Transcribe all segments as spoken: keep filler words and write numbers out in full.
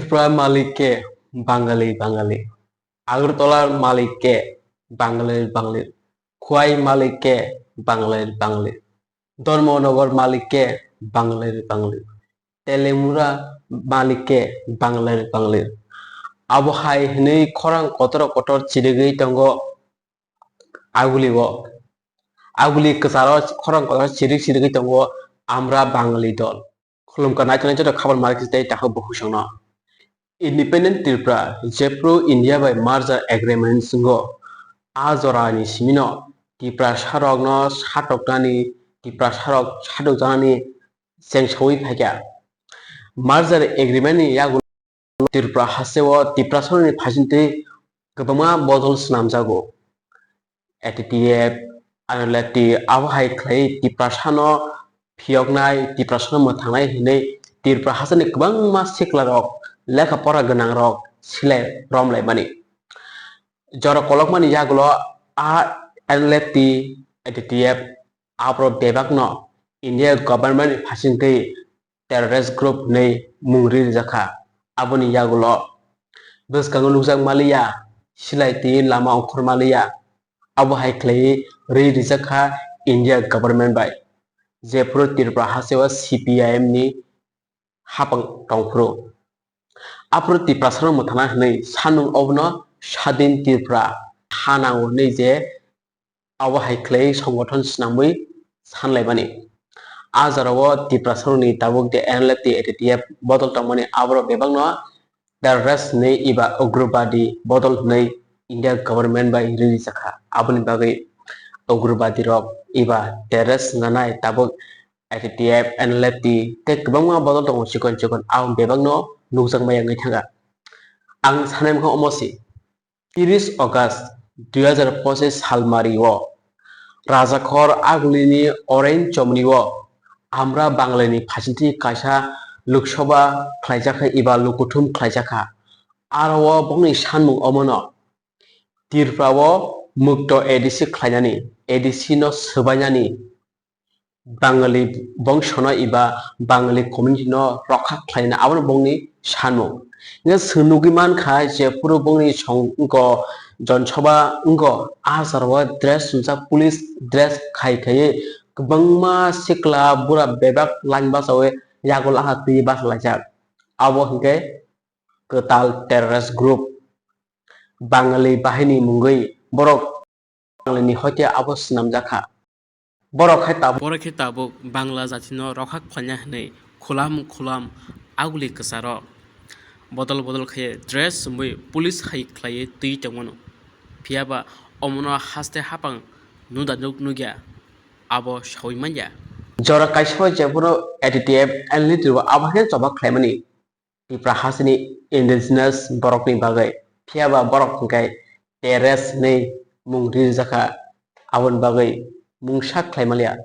Tripura malik ke Bangali Bangali, Agartala malik ke Bangali Bangali, Khwai malik ke Bangali Bangali, Dharmanagar malik ke Bangali Bangali, Teliamura malik ke Bangali Bangali. Abo hai hwnwi khorang kotor kotor chirigwi tongo. Aguli o, aguli kwcharo khorang kotor chirik chirigwi tongo Amra Bangali dol. Khulumkha naithoknai joto khabar malik tei takhuk bukhuk songno. Independent Tripura jephru India bai merger agreement swngo, a jorani simino Tiprasarokno satoknani, Tiprasarok satokjaknani chengsaui phaikha. Merger agreement ni yagulo Tripura hasteo Tiprasarokni phaisingtwi kwbangma bodol swnamjago. A T T F, N L F T abo hai khlai Tiprasano phiyoknai, Tiprasano mwthangnai hinwi Tripura hasteni kwbangma siklarok lekha pora gwnangrok silai romlaimani. Jora kolokmani yagulo a N L F T, A T T F aborok bebakno India government ni phaisingtwi terrorist group hwnwi mung ri rijak kha. Aboni yagulo bwskango nukjak maliya, silai twi lama ongkhor maliya, abo hai khlaiwi ri rijak kha India government bai, jephru Tripura hasteo C P I M ni hapang tongphuru. Aphuru Tiprasarok mwthana hwnwi sanmung obono Sadin Tripura ha nango hwnwi je abo hai khlai songothon swnamwi sanlaimani. A jorao Tiprasarokni tabuk de N L F T, A T T F bodol tongmani aborok bebakno terrorist hwnwi eba ugrobadi bodol hwnwi India government bai ri rijak kha. Aboni bagwi ugrobadirok eba terrorist hwnjanai tabuk A T T F, N L F T tei kwbangma bodol tongo chikon chikon, abo bebakno nukjakmaya wngwi thangkha. Ang sanai mankha omo se, tris August dui hazar pochis salmari o Rajakhor Agulini Orange Chomni o Amra Bangalini phaisingtwi kaisa Lok Sabha khlaijakha eba lukuthum khlaijakha. Aro o bokni sanmung omono Tripura o mukto A D C khlainani, A D C no swbainani, Bangali bongsono eba Bangali community no rokha khlaina, abono bongni sanmung. Hingke chwng nugwi mankha je phuru bongni songko Jon Sabha wngo, a jorao dress sumjak, police dress khai khaiwi kwbangma sikla bura bebak line bachawi yago laha twi bachalaijak. Abo hingke kwtal terrorist group, Bangali bahini mungwi borok Bangalini hoite abo swnamjak kha. Borok hai tabuk. Borok khe tabuk Bangla jatino rokha khlaina hwnwi khulam khulam aguli kwcharo bodol bodol khe dress chumui police hai khlaiwi twi tongmano. Phiya ba omono haste hapang nuda nuk nukya abo saui manya. Jora kaisa o jephuru A T T F N L T T O abo khe choba khlaimani. Tipra hasteni indigenous borokni bagwi, phiya ba borok hwnkhe terrorist hwnwi mung rijak kha, aboni bagwi mungsa khlai manliya.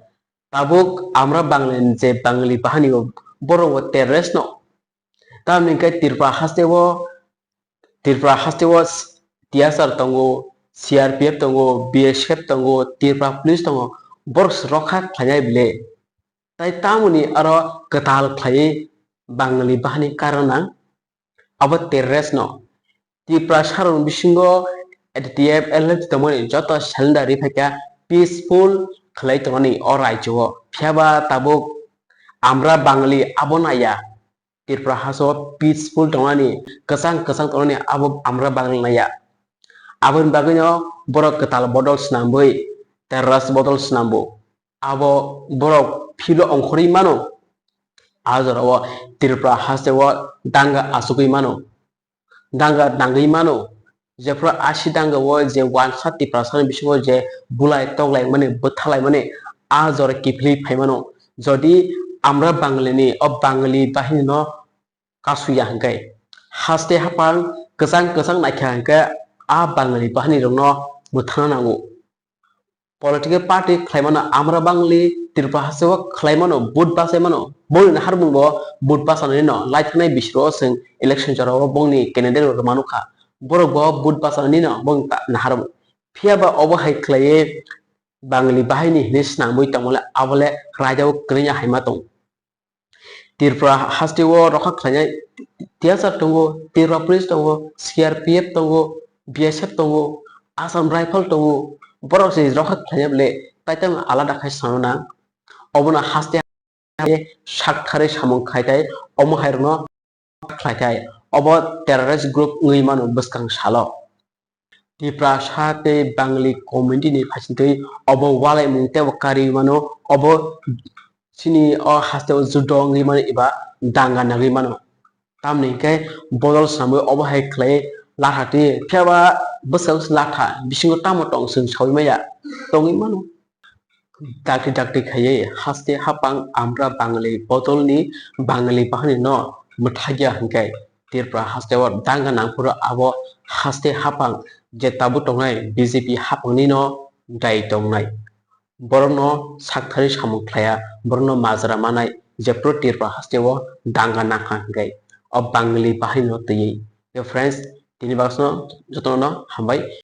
Tabuk Amra Bangalini je Bangali bahani o borok bo terrorist no, tamni hwnkhe Tripura hasteo, Tripura hasteo T S R tongo, C R P F tongo, B S F tongo, Tripura police tongo, borok se rokha khlainai bile. Tai tamoni aro kwtal khlaiwi Bangali bahani karon ang abo terrorist no. Tiprasarokni bisingo A T T F, L F T tongmani joto surrender ri phaikha, peaceful khlai tongnani o rajyo o. Phiya ba tabuk Amra Bangali abo naiya. Tripura hasteo peaceful tongnani, kwchang kwchang tongnani abo Amra Bangali naiya. Aboni bagwino borok kwtal bodol swnamwi, terrorist bodol swnambo. Abo borok philo ongkhorwi mano. A jorao Tripura hasteo danga achugwi mano. Danga nangwi mano. Jephru asi danga o je wansa Tiprasani bisingo je bulai toklai mani, bwthalai mani, a jora kiphilwi phai mano. Jodi Amra Bangalini, o Bangali bahini no kasuya hwnkhe, haste haphang kwchang kwchang naikha hwnkhe, a Bangali bahini rokno mwthangna nango. Political party khlai mano Amra Bangali, Tripura hasteo khlai mano, vote bachai mano. Bongni naharmung bo vote bachanani no, lai thangnai bisiro chwng election jorao bongni candidate rok manu kha. Borok bo vote bachanani no, bongni ta-, naharmung. Phiya ba obo hai khlaiwi Bangali bahini hinwi swnamwi tongmole, abole raida o kwrwngya hai ma tong. T Tripura haste o rokha khlainai T S R tongo, Tripura Police tongo, C R P F tongo, B S F tongo, Assam Rifle tongo, borok se rokha khlainai bole, taitam alada khai sanana. Obono haste sakthari samung khaitai, omo hairokno khlaitai, obo terrorist group wngwi mano bwskang salo. Tiprasa tei Bangali community ni phaisingtwi obo walaimung tei bo karwi mano, obo chini o haste o judo wngwi mano eba danga nagwi mano. Tamni hwnkhe bodol swnamwi obo hai khlai latha twi, phiya ba bwswk latha bisingo tamo tong chwng saui maya, tongwi mano. Dakti dakti khaiwi haste hapang Amra Bangali bodolni Bangali bahanino mwthagya hwnkhe Tripura haste o danga nangphuru abo haste hapang je tabuk tongnai B J P hapangni no dai tongnai. Borokno sakthari samung khlaiya, borokno majra manai jephru Tripura haste o danga nangkha hwnkhe o Bangali bahanino twiwi. Yo friends, tini bagwi jotono hambai.